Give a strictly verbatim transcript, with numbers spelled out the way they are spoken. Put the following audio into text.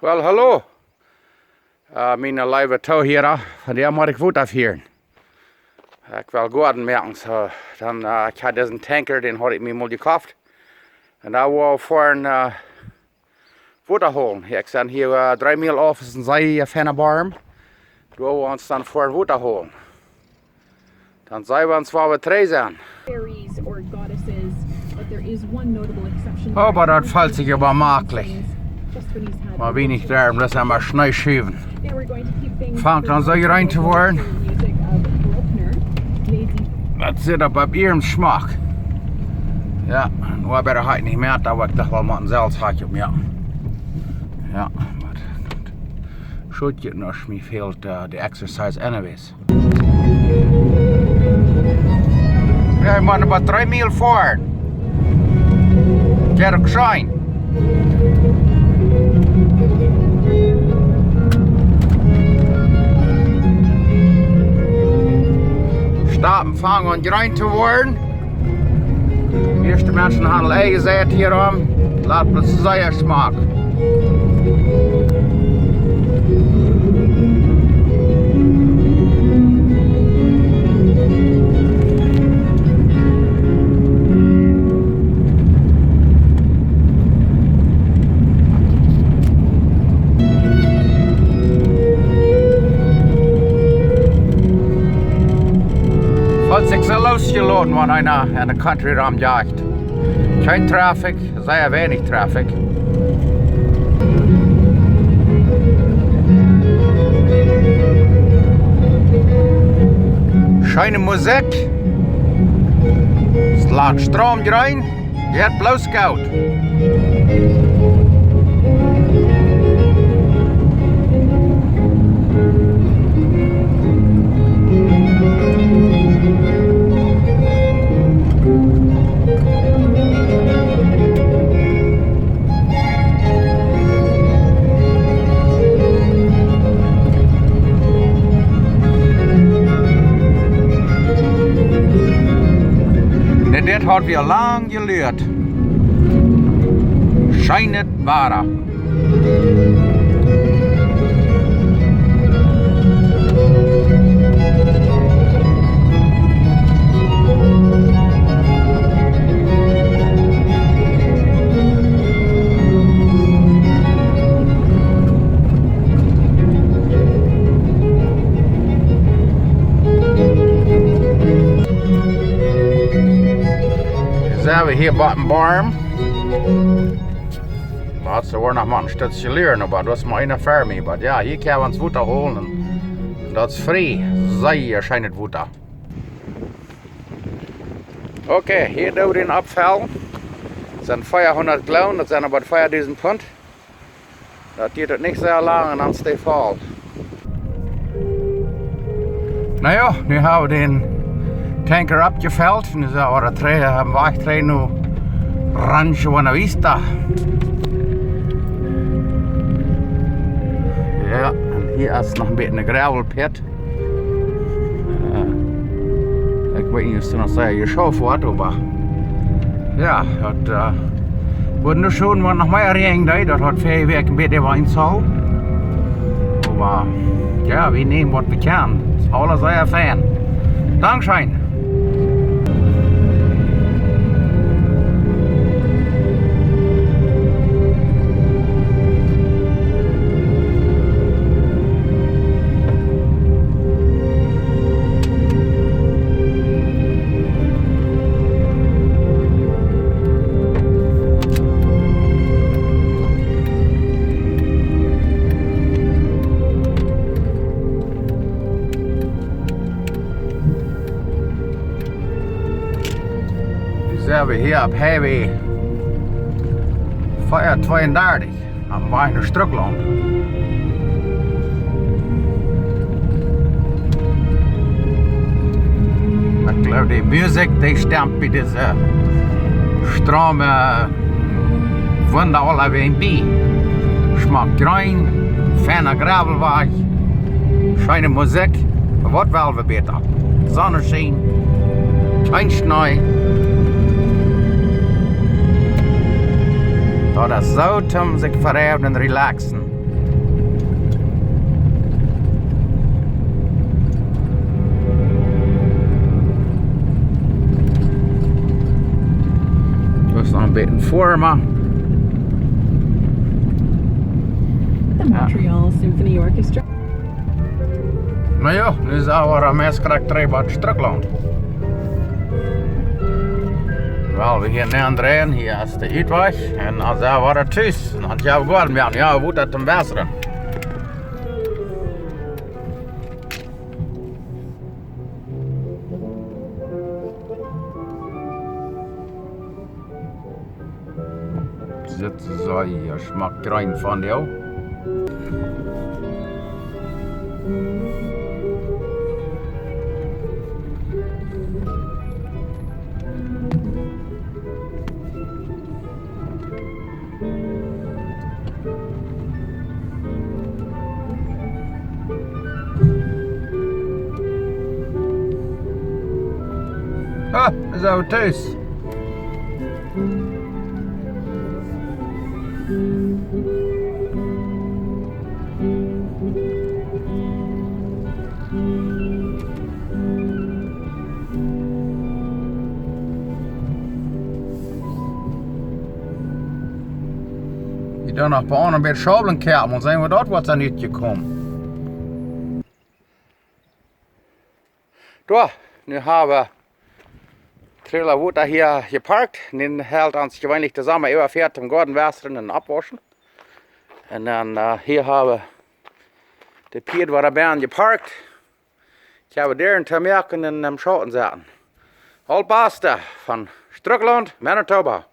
Well, hallo. Äh, miene leewe Toohiera, vondoag mott ekj Wota fieren. Ekj well Goaden moaken, soo dan, äh, ekj hab disen Tanker, dän haud ekj mie mol jekoft. Un doa woa wie foaren, äh, Wota holen. Hia, ekj sie hia, äh, dree Miel auf, es een sea feina Borm. Doa woa wie ons dan foaren Wota holen. Dan seenen wie ons, wua wie trigj sent. Fairies or goddesses, but there is one notable exception. Oh, oba daut felt sikj oba maklich. Mau weinich doa, daut es emma Schnee schuwen. Fangt aun soo rein to woaren. Daut sitt opp, opp ihrem Schmack. Jo, nu hab ekj nich mea, doa woa ekj doch woll mol een selfst Hakje opp moaken. Jo, oba daut schot je noch, mie fält, äh, de exercise anyways. Jo, ekj mott noch oba dree Miel foaren. Jeit uk scheen. Stapen fangen aun jreen to woaren. Mieeschte Menschen haben aul jeseenen hia rom. Lot bloos sea schmock. Felt sikj soo losjeloten, wan eena enne country romjeit. Kjeen traffic, sea weinich traffic. Scheene Musikj. Lot Stroom jrein. Jeit bloos goot. Nä, dit haud wie lang jeluat. Scheenet Wada. Sent wie hia bie een Borm. Lot see woaren noch mau een Stootje luaren, oba daut es mau eena ver mie. Oba jo, hia kjenn wie ons Wota holen. Daut es frie. Sea scheenet Wota. Okay, hia doo wie dän auffellen. Daut sent veahundat Gallon, daut sent oba veadusent Punt. Daut diet nich sea lang un dan steit voll. Na jo, nu hab wie dän Tanker aufjefellt. Nu sent wie trigj, äh, opp Wajch trigj no Rancho Buena Vista. Jo, un hia es noch een bät een gravel pit. Jo. Ekj weet nich, aus doa noch sea jeschauft woat, oba jo, daut, äh, woat nu scheen, wan noch mea räajnen deed, daut haud väl Wäakj een bät äwa ons aul. Oba jo, wie nämen waut wie kjennen. Es aules sea fein. Dankscheen. Nu sent wie hia opp Highway veahundat tweeundartich, opp Wajch no Strucklaunt. Ekj jleew, de Musikj, dee stemt bie dise Stroom, äh, Wunda aula bie. Schmock jreen, feina Gravelwajch, scheene Musikj. Waut well wie bäta? Sonneschien, kjeen Schnee. Daut es soo toom sikj veräwen un relaxen. Bät foaren. The Montreal Symphony Orchestra. Na jo, nu sent wie aul meist krakjt trigj bie Strickland. Well, wie hia nenn dreien, hia es de Utwajch. Un dan sent wie tus. Un dan goa wie, jo, jo, woat daut dan wesren. Sitt soo, hia schmakjt rein von jo. Ah, soo tus. Wie doonen noch bie aundre bät Schaublen koaken, mol seenen woo daut woat sennen utjekomen. Doa, nu hab wie Trailer Wota hia jeparkt. Nu helt ons jeweenlich de Somma äwa, foa wie toom Goaden wesren un oppwauschen. Un dan, äh, hia hab wie de Pieed wada bie jeparkt. Ekj hab de Däaren toojemoakt un em Schauten sitten. Aul daut baste von Strickland, Manitoba.